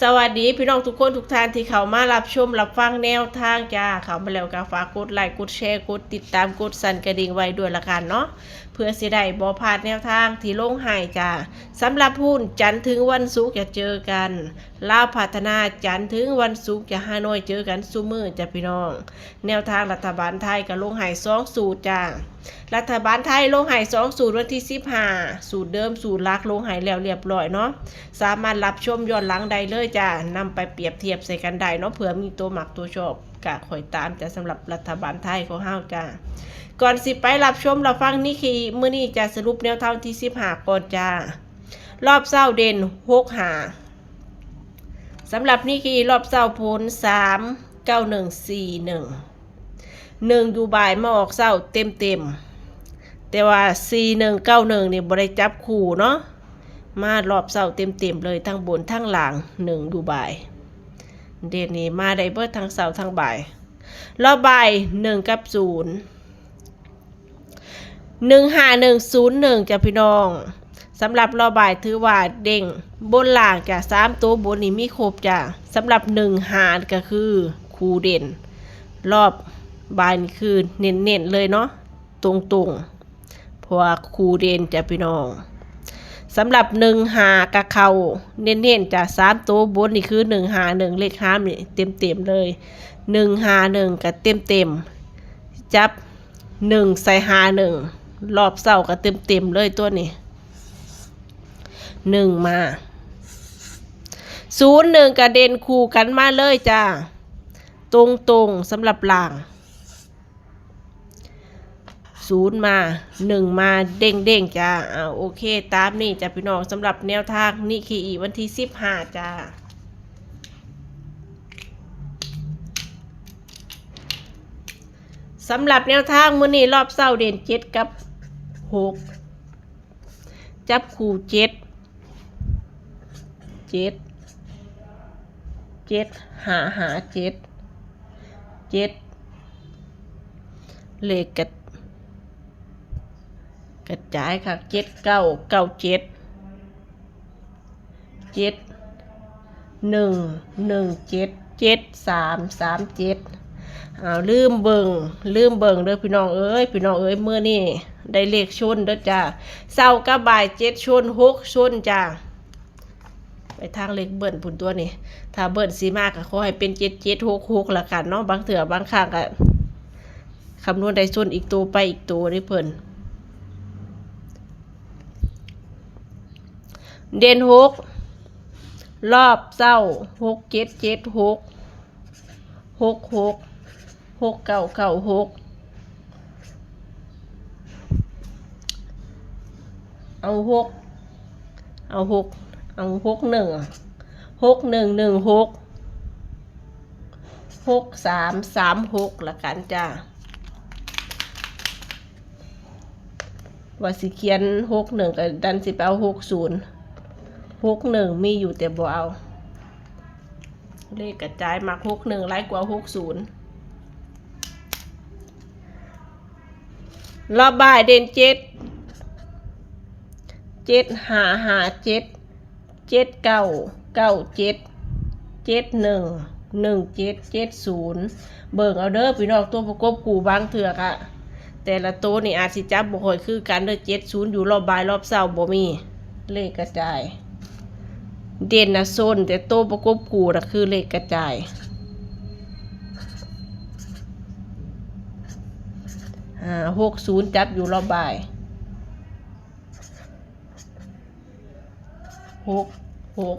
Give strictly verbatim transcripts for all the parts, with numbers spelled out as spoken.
สวัสดีพี่น้องทุกคนทุกท่านที่เข้ามารับชมรับฟังแนวทางจ้า เข้ามาแล้วก็ฝากกดไลค์กดแชร์กดติดตามกดสั่นกระดิ่งไว้ด้วยละกันเนาะ เพื่อสิได้บ่พลาดแนวทางที่ลงให้จ้า สำหรับหุ้นจันทร์ถึงวันศุกร์จะเจอกัน ลาวพัฒนาจันทร์ถึงวันศุกร์จะฮานอยเจอกันซุมื้อจ้าพี่น้อง แนวทางรัฐบาลไทยก็ลงให้สองสูตรจ้า รัฐบาลไทยลงให้สองสูตรวันที่สิบห้า สูตรเดิมสูตรหลักลงให้แล้วเรียบร้อยเนาะ สามารถรับชมย้อนหลังได้เลยจ้านำไปเปรียบเทียบใส่กันได้เนาะ เผื่อมีตัวมักตัวชอบก็ค่อยตามจ้า สำหรับรัฐบาลไทยของเฮาจ้า ก่อนสิไปรับชมรับฟังนิเคอีมื้อนี้จะสรุปแนวทางที่สิบห้าก่อนจ้า รอบเช้าเด่นหกห้า สำหรับนิเคอีรอบเช้าผลสามเก้าหนึ่งสี่หนึ่ง หนึ่งอยู่บ่ายมาออกเช้าเต็มๆ แต่ว่าสี่หนึ่งเก้าหนึ่งนี่บ่ได้จับคู่เนาะ มารอบเช้าเต็มๆเลยทั้งบนทั้งล่าง หนึ่งอยู่บ่าย เด่นนี่มาได้เบิดทั้งเช้าทั้งบ่าย รอบบ่ายหนึ่งกับศูนย์ หนึ่งห้าหนึ่งศูนย์หนึ่งจ้ะพี่น้อง สำหรับรอบบ่ายถือว่าเด่งบนล่างจ้ะ สามตัวบนนี่มีครบจ้ะ สำหรับหนึ่งห้าก็คือคู่เด่น รอบบ่ายนี่คือเน้นๆเลยเนาะ ตรงๆ เพราะว่าคู่เด่นจ้ะพี่น้อง สำหรับหนึ่งห้าก็เข้าเน้นๆจ้ะ สามตัวบนนี่คือหนึ่งห้าหนึ่ง เลขห้ามนี่เต็มๆเลย หนึ่งห้าหนึ่งก็เต็มๆ จับหนึ่งใส่ห้าหนึ่ง รอบเช้าก็เต็มๆเลยตัวนี้ หนึ่งมา ศูนย์หนึ่งก็เด่นคู่กันมาเลยจ้า ตรงๆสำหรับล่าง ศูนย์มา หนึ่งมาเด้งๆจ้า อ่า โอเค ตามนี้จ้ะพี่น้อง สำหรับแนวทางนิเคอีวันที่สิบห้าจ้า สำหรับแนวทางมื้อนี้รอบเช้าเด่นเจ็ดกับหก จับคู่เจ็ด เจ็ด เจ็ด ห้า ห้า เจ็ด เจ็ด เลขกระ กระจายค่ะ เจ็ด เก้า เก้า เจ็ด เจ็ด หนึ่ง หนึ่ง เจ็ด เจ็ด สาม สาม เจ็ด อ้าว ลืมเบิ่ง ลืมเบิ่งเด้อพี่น้องเอ้ย พี่น้องเอ้ย มื้อนี้ได้เลขชนเด้อจ้า เช้ากับบ่ายเจ็ดชน หกชนจ้า ไปทางเลขเบิ้ลพุ้นตัวนี้ ถ้าเบิ้ลสิมาก็ขอให้เป็นเจ็ดเจ็ดหกหกละกันเนาะ บางเทื่อบางครั้งก็คำนวณได้ชนอีกตัวไปอีกตัวเด้อเพิ่น เด่นหก รอบเช้า หกเจ็ดเจ็ดหก หกหก หกเก้าเก้าหก เอาหก เอาหก เอาหกหนึ่ง หกหนึ่งหนึ่งหก หกสามสามหก ละกันจ้า ว่าสิเขียนหกหนึ่งก็ดันสิไปเอาหกศูนย์ หกหนึ่งมีอยู่แต่บ่เอา เลขกระจายมักหกหนึ่งหลายกว่าหกศูนย์ รอบบ่ายเด่นเจ็ด เจ็ดห้าห้าเจ็ด เจ็ดเก้าเก้าเจ็ด เจ็ดหนึ่งหนึ่งเจ็ด เจ็ดศูนย์ เบิ่งเอาเด้อพี่น้อง ตัวประกบคู่บางเทื่อกะ แต่ละตัวนี่อาจสิจับบ่ค่อยคือกันเด้อ เจ็ดศูนย์ อยู่รอบบ่ายรอบเช้าบ่มี เลขกระจาย เด่นนะโซน แต่ตัวประกบคู่นะคือเลขกระจาย อ่า หกศูนย์ จับอยู่รอบบ่าย หกหก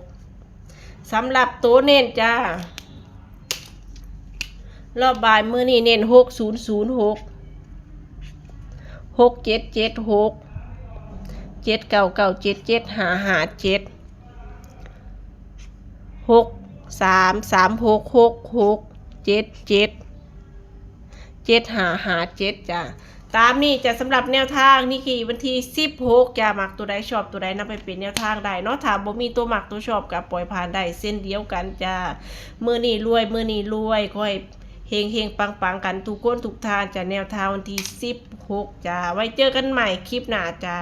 สำหรับตัวเน้นจ้า รอบบ่ายมื้อนี้เน้น หกศูนย์ศูนย์หก หกเจ็ดเจ็ดหก เจ็ดเก้าเก้าเจ็ด เจ็ดห้าห้าเจ็ด หกสามสามหก หกหกเจ็ดเจ็ด เจ็ดห้าห้าเจ็ดจ้า ตามนี้จ้า สำหรับแนวทางนิเคอีวันที่สิบหกจ้า มักตัวใดชอบตัวใดนำไปเป็นแนวทางได้เนาะ ถ้าบ่มีตัวมักตัวชอบก็ปล่อยผ่านได้เช่นเดียวกันจ้า มื้อนี้รวย มื้อนี้รวย ขอให้เฮงๆ ปังๆ กันทุกคนทุกท่านจ้า แนวทางวันที่สิบหกจ้า ไว้เจอกันใหม่คลิปหน้าจ้า